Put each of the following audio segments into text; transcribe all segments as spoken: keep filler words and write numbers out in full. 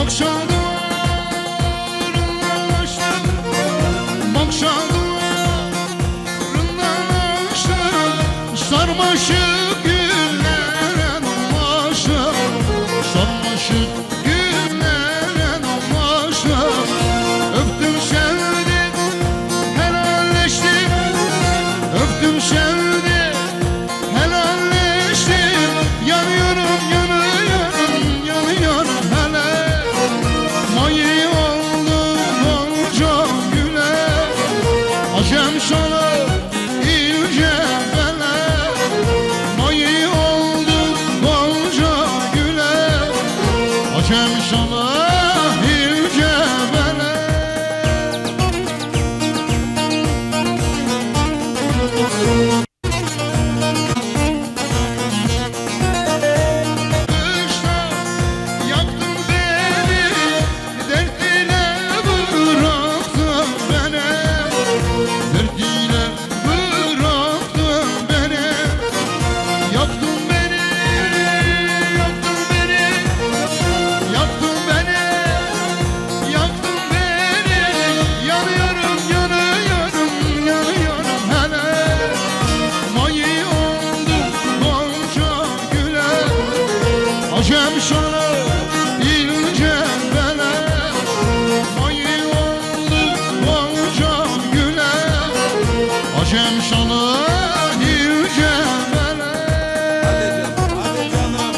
Şadarından aştım, bak şadarından aştım. Sarmaşık güllere dolaştım, sarmaşık güllere dolaştım. Öptüm sevdim, helalleştim, öptüm sevdim. Helalleştim, yanıyorum, yanıyorum, yanıyorum hele. Mayı oldum gonca güle, acem sana ince bele. Mayı oldum gonca güle, acem sana ince bele. Kışta yaktın beni, dert ile bıraktın beni, dert ile bıraktın beni. Yaktın beni, yaktın beni, yaktın beni. Yaktın beni, yanıyorum, yanıyorum, yanıyorum hele. Mayı oldum gonca güle, acem sana ince bele. Mayı oldum gonca güle, acem sana ince bele. Hadi canım, hadi canım.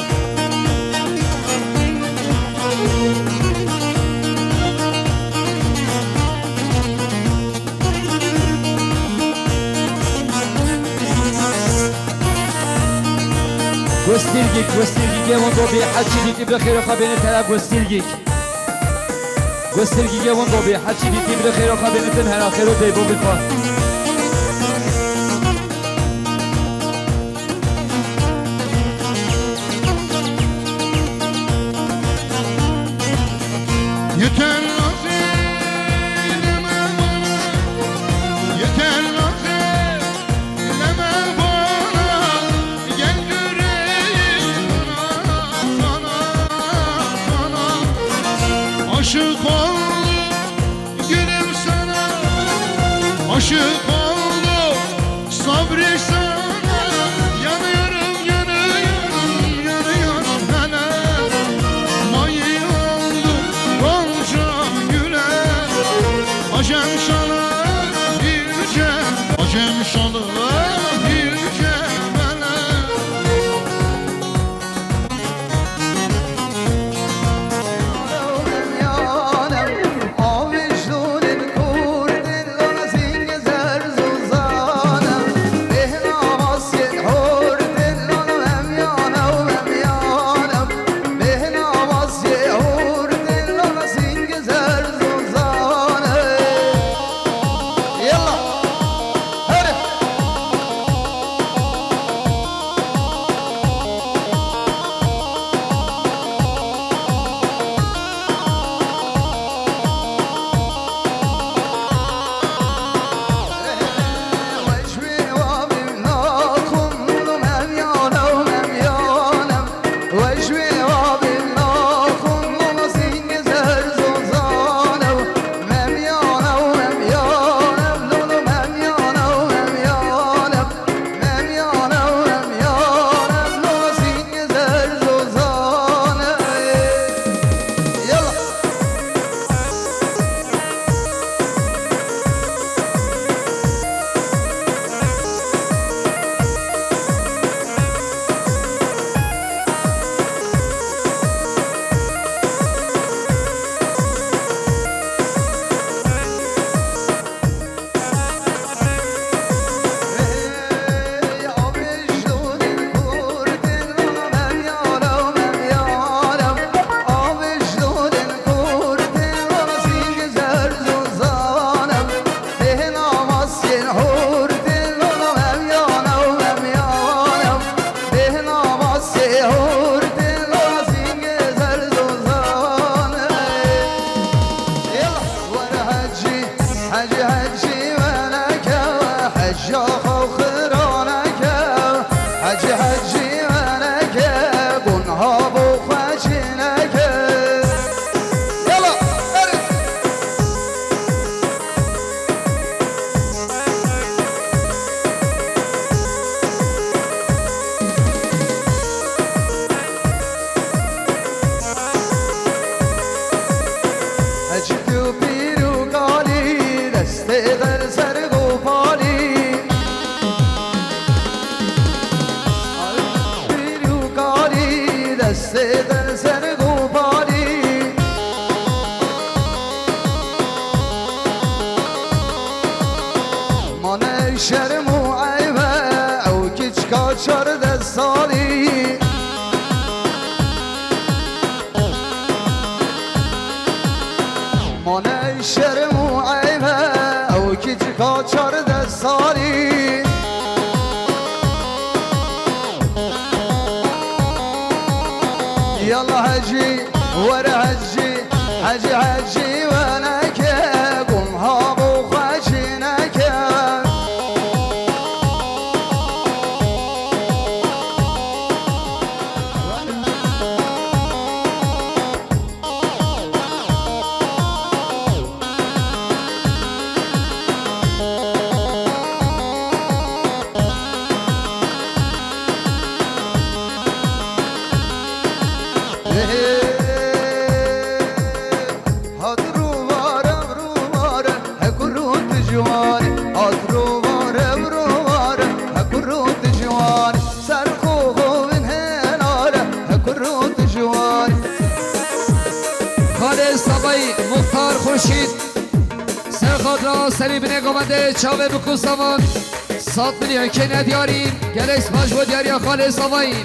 Gostirgik, Gostirgik, ewan do bê heçî dîtî bi xêr xwe bêne tera Gostirgik. Gostirgik, ewan do bê heçî dîtî bi xêr xwe bêne tim hera xêro tey bo bi xwe. Yeter naz eyleme bana, yeter naz eyleme bana. Gel göreyim sana, sana, sana. Aşık oldum gülüm sana, aşık oldum. Sabri sana, yanıyorum, yanıyorum, yanıyorum hele. Mayı oldum gonca güle, acem sana ince, acem sana ince hele. Yalla, hadi. Mane şerm û eyb e, ew kîçika çardeh salî. Yallah hecî, were hecî, hecî, hecî weneke, gum ha bo xwe çîneke. Hat rûvare, rûvare, hekurût ciwan. Hat rûvare, rûvare, hekurût ciwan. Ser xwe xwe bin helale, hekurût ciwan. Xalê Savayî, Muxtar Xurşîd, ser xatra serî binê govendê çavê bikû savan, sed milyon kêne diyarî, gelek spas bo diyariya Xalê Savayî.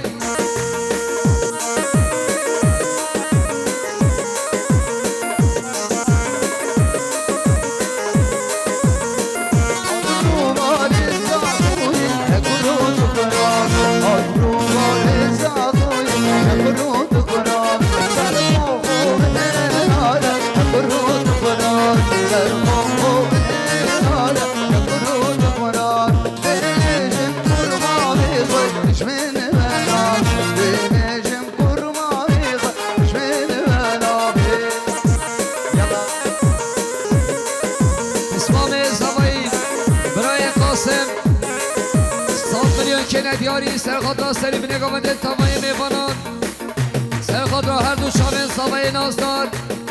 Pismamê Zavayî, birayê Qasim, sed milyon kêne diyarî, ser xatra serî binê govendê tavayê mêvanan, ser xatra her du çavên Zavayê nasdar,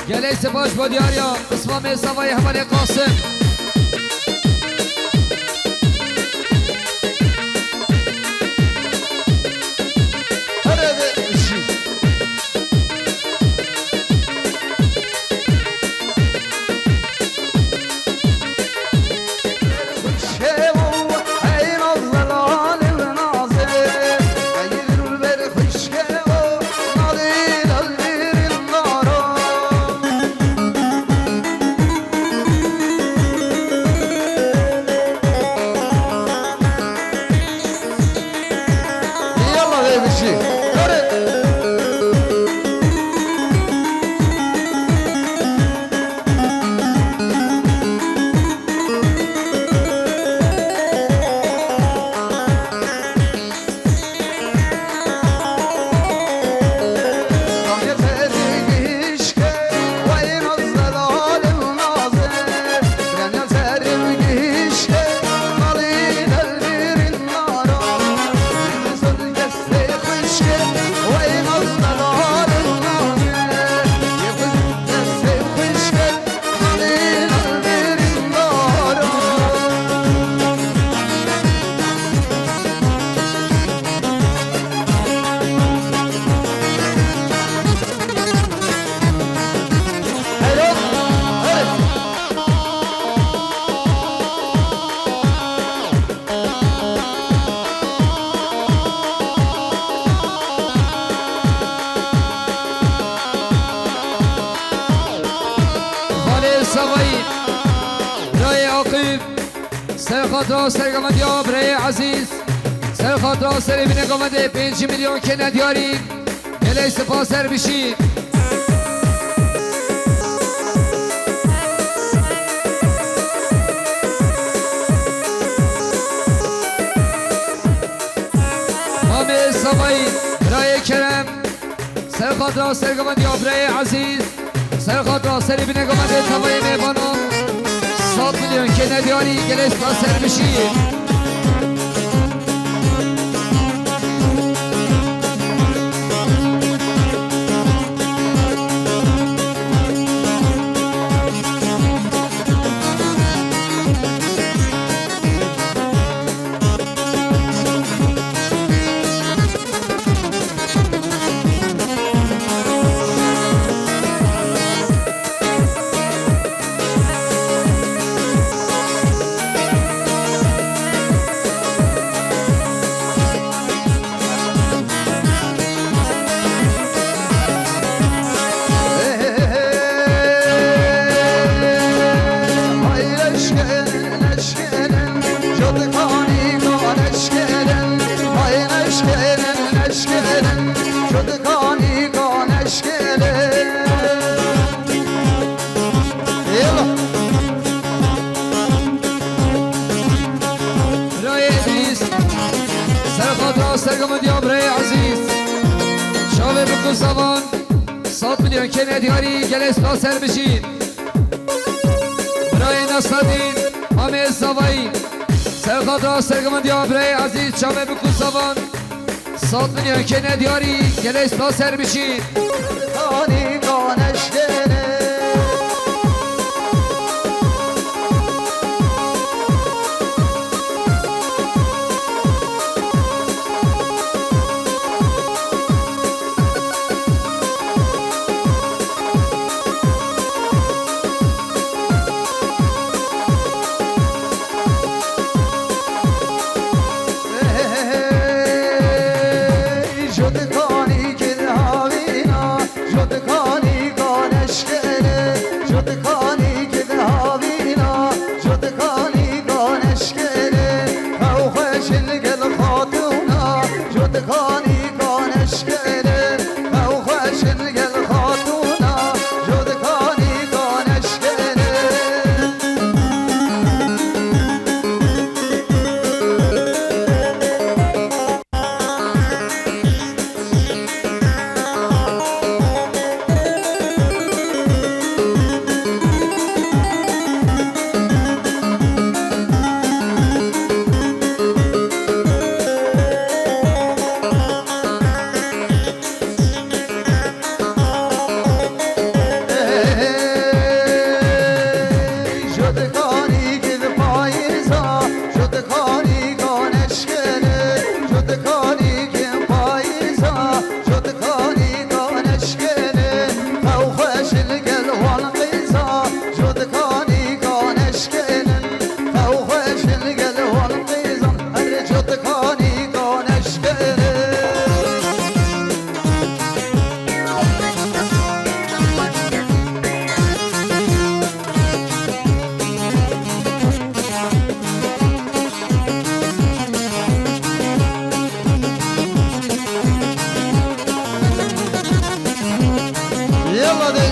gelek spas bo diyariya pismamê Zavayî hevalê Qasim. Yallah vê bişî. Hadi. Xalê Savayî, birayê Aqîb, ser xatra sergovendiya birayê Ezîz, ser xatra serê binê govendê pêncî milyon kêne diyarî. Gelek spas, ser bişî. Mamê Savayî, birayê Kerem, ser xatra sergovendiya birayê Ezîz, ser xatra serê binê govendê tavayê mêvanan, sed milyon kêne diyarî, gelek spas, ser bişî. Savan, sed milyon kene diyarî, gelê spas ser bijî. Birayê Nasreddîn, Amê Zavayî, ser xatira sergivindiya birayê ezîz Çamê Bikû Savan, sed milyon kene diyarî, gelê spas ser bijî. Kanî ganeşkene. Ey, jodikanî gil havîna, jodikanî ganeşkene, jodikanî gil havîna, jodikanî ganeşkene, ew xweşin gil xatûna, jodikanî ganeşkene, ew xweşin gil xatûna, jodikanî ganeşkene. Ey, jodikanî gil payîza, jodikanî ganeşkene, jodikanî gil payîza, jodikanî ganeşkene, ew xweşin gel wan qîza, jodikanî ganeşkene, ew xweşin gel wan qîza, her jodikanî ganeşkene. Yalla de.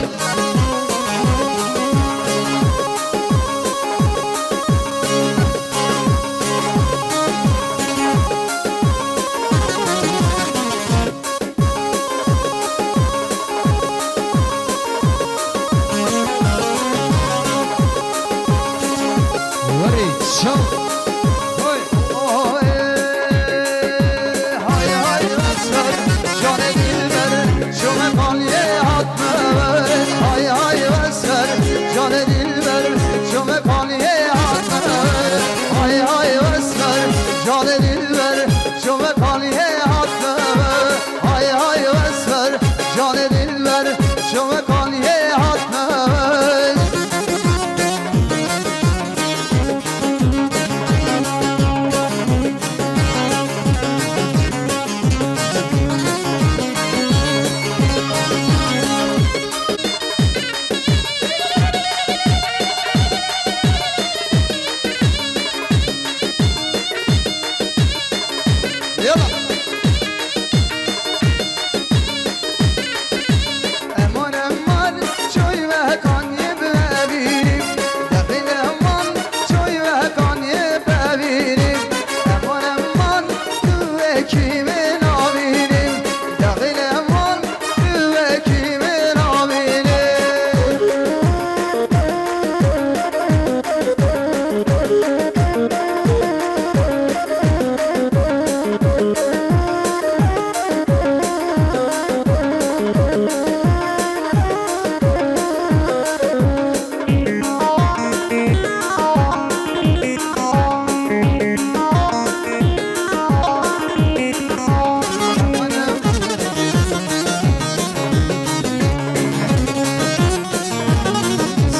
Werê çaw. Hoy. Oy. Hay hay wesfer, canê dilber, şome paliyê hatme. Hay hay wesfer, canê dilber, şome paliyê hatme. Hay hay wesfer, canê dilber, şome paliyê hatme. Hay hay wesfer, canê dilber, şome paliyê hatme. Yalla. Eman eman çoy ve kanî bevî. Dexil eman çoy ve kanî bevî. Eman eman tu vekî min avînî. Dexil eman tu vekî min avînî.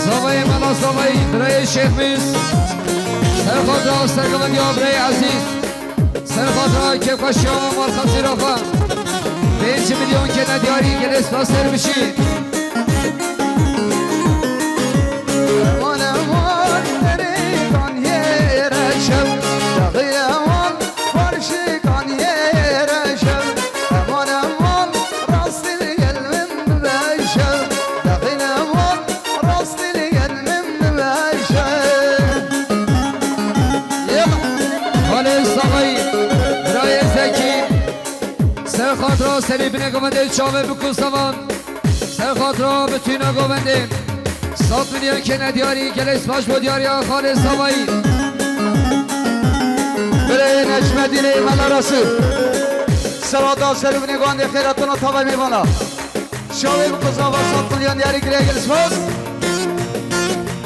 Zavayê mala zavayî, birayê Şêx Mîz. Ser xatira sergivindiya birayê ezîz. Ser xatira kêfxweşiya malxezîra xwe. Pênc milyon kene diyarî, gelê spas ser bijî. Eman eman derê kaniyê reşew, dexî eman farşî kaniyê reşew. Eman eman rastî gel min bibeşew, dexî eman rastî gel min bibeşew. Yalla. Halê Savayî, birayê Zekî, ser xatira Serê binê govendê çavê bikû zavan. Ser xatira bitûna govendê. Sed milyon kene diyarî, gelek spas bo diyariya xalê Zavayî. Birê Necmedînê Mela Resûl. Serada serû binê govendê xêratana tavay mêvana. Çavê bikû zavan, sed milyon diyarî, girê gelek spas.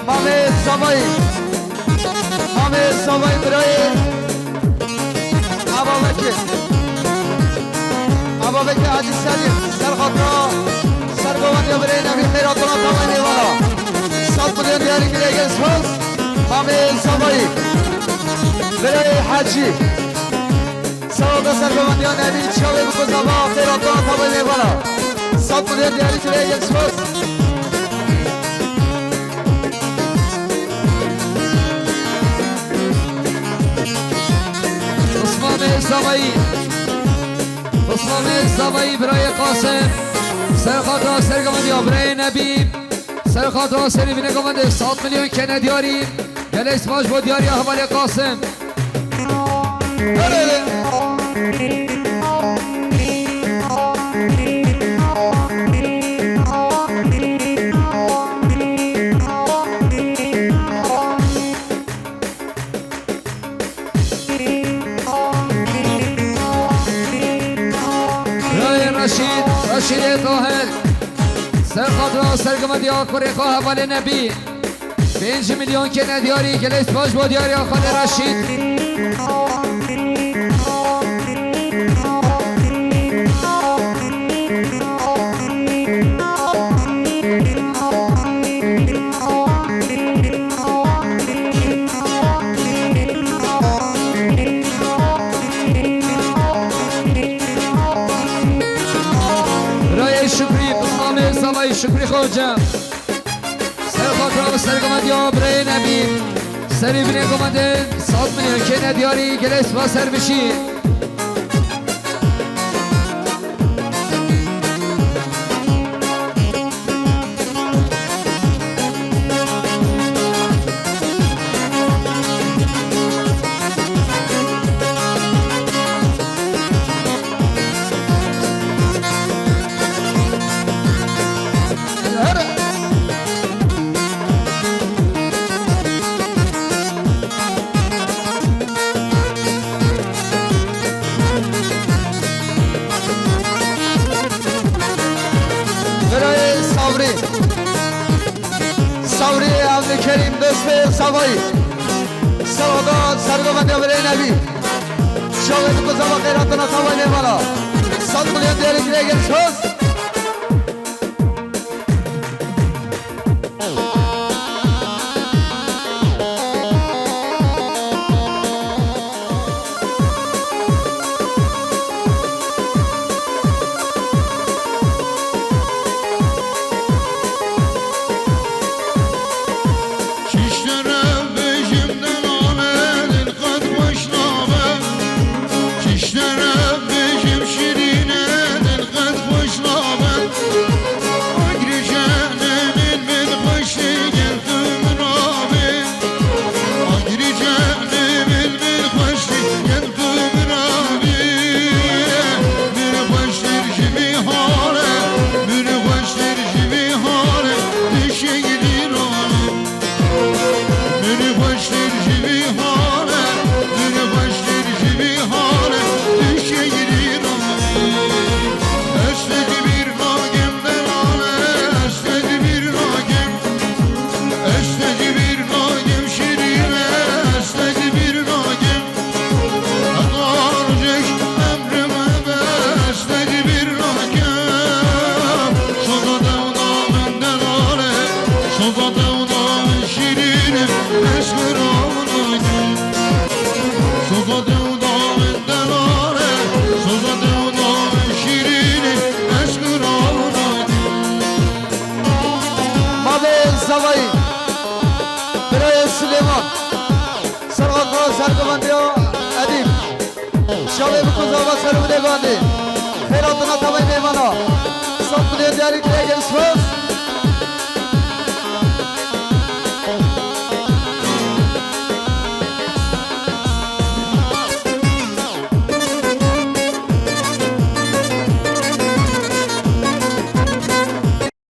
Mamê Zavayî. Mamê Zavayî birayê. Aba vekê. Aba vekê Hacî Selîm. Ser xatira. Ser govendê birê Nebî xêratana tavay mêvana. Sed milyon diyarî, girê gelek spas. Mamê Zavayî. Birayê Hacî. Sağ ol, sergovendiyan Nebî, çavê bikû zavan, xêratana tavay mêvana. Sed milyon diyarî, girê gelek spas. Osmanê Zavayî. Osmanê Zavayî, birayê Qasim. Ser xatira sergovendiya birayê Nebî. Ser xatira serê binê govendê sed milyon kene diyarî. Gelek spas bo diyariya hevalê Qasim. Birayê Reşîd, Reşîdê Tahir. Ser xatira sergovendiya kurê xwe hevalê Nebî. Pênc milyon kene diyarî, gelek spas bo diyariya xalê Reşîd. Birayê Şükrî, Osmanê Zavayî, Şükrî Xoca. Ser xatira sergovendiya birayê Nebî. Serê binê govendê sed milyon kene diyarî, gelek spas, ser bişî. Birayê Sabrî. Sabrî Evlikerîm, dostê Zavayî. Sağ ol, sergovendiya birê Nebî. Çavê bikû zavan, xêratana tavay mêvana. Sed milyon diyarî, girê gelek spas. Çişlere bêjim delale, dil qet xweş nabe. Çişlere bêjim şirîne, dil qet xweş nabe. Agirî cenê min, min xweştî gel tu min rabî. Agirî cenê min, min xweştî gel tu min rabî. Min xweştir ji vî hale, min xweştir ji vî hale, tu şehîdî rabî. Min xweştir ji vî hale, min xweştir ji vî hale, tu şehîdî rabî. Ez te ji bîr nakim delale, ez te ji bîr nakim. Ez te ji bîr nakim şirîne, ez te ji bîr nakim. Heta rojek emrim hebe, ez te ji bîr nakim. Soza dewda min delale, soza dewda min şirîne, ez xira nakim. Soza dewda min delale, soza dewda min şirîne, ez xira nakim. Mavê Zavayî, birayê Silêman, serxatira sergovendiya Edîb. Çavê bikû zavan, serû bidê gandê. Xêratana tavay mêvana. Sed milyon diyarî, girê gelek spas.